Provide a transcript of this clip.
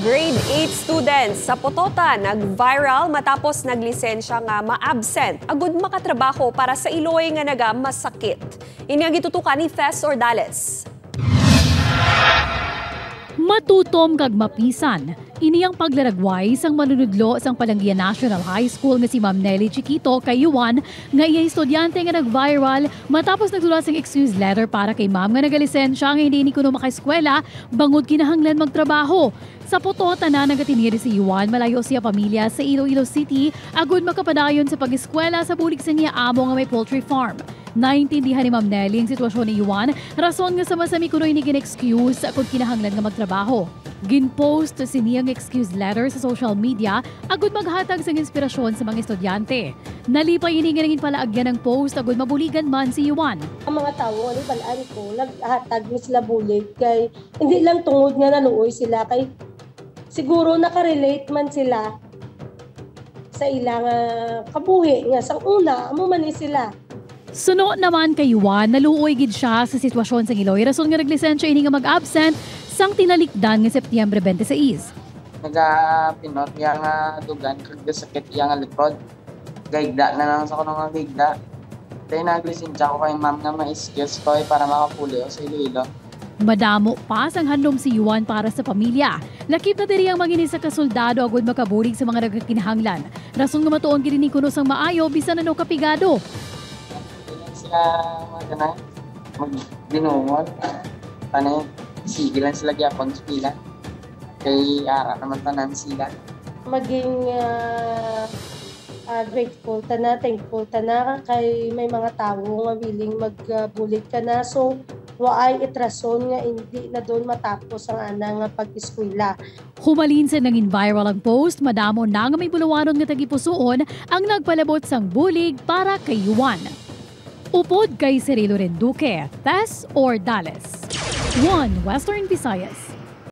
Grade 8 students sa Pototan nag-viral matapos naglisensya nga ma-absent agud makatrabaho para sa iloy nga naga masakit. Ini ang gitutukan ni Tess Ordales. Matutom kag mapisan. Ini ang paglaragway sang manunudlo sang Palanggian National High School nga si Ma'am Nelly Chiquito kay Yuan nga iya estudyante nga nag-viral matapos nagsulat sang excuse letter para kay ma'am nga nagalisensya nga hindi ni kuno makaeskwela bangod kinahanglan magtrabaho. Sa Pototan na nagatiniri si Yuan, malayo siya pamilya sa Iloilo City agud makapadayon sa pag-eskwela sa bulig sa niya amo nga may poultry farm. Naintindihan ni Ma'am Nelly ang sitwasyon ni Yuan, rason nga sa masami kuno ini gin-excuse kung kinahanglan nga magtrabaho. Gin-post si niyang excuse letter sa social media agud maghatag sang inspirasyon sa mga estudyante. Nalipay ini nga nangin palaagyan ng post agud mabuligan man si Yuan. Ang mga tao, ano balaan ko, naghatag ni sila bulig kay hindi lang tungod nga naluoy sila kay siguro nakarelate man sila sa ilang kabuhi nga sang una amo man ni sila. Suno naman kay Juan, naluoy gid siya sa sitwasyon sa Iloy. Rason nga naglisensya ini nga mag-absent sang tinalikdan nga Setyembre 26. Nagapinot iya nga dugan kag sakit iya nga likod. Gaigda na lang sa kuno nga gaigda. Kaya naglisensya ko kay ma'am nga ma-excuse ko eh, para makapuli ako sa Iloilo. Madamo pa sang handom si Juan para sa pamilya. Lakip na diri ang mangini sa kasoldado agud makabulig sa mga nagkakinahanglan. Rason nga matuon gid ni kuno sang maayo bisan ano kapigado. Hindi lang sila magana magdinungol. Panay, sige lang sila gyapon sa pila. Kay ara naman tanan sila. Maging grateful ta na, thankful ta na kay may mga tao nga willing magbulig ka na. So waay itrason nga hindi na doon matapos ang ana nga pag-eskwela. Humalin sa nangin viral ang post, madamo na nga may bulawanon nga tagipusoon ang nagpalabot sang bulig para kay Juan. Upod kay Cirilo Renduque, Tess Ordales. 1 Western Visayas.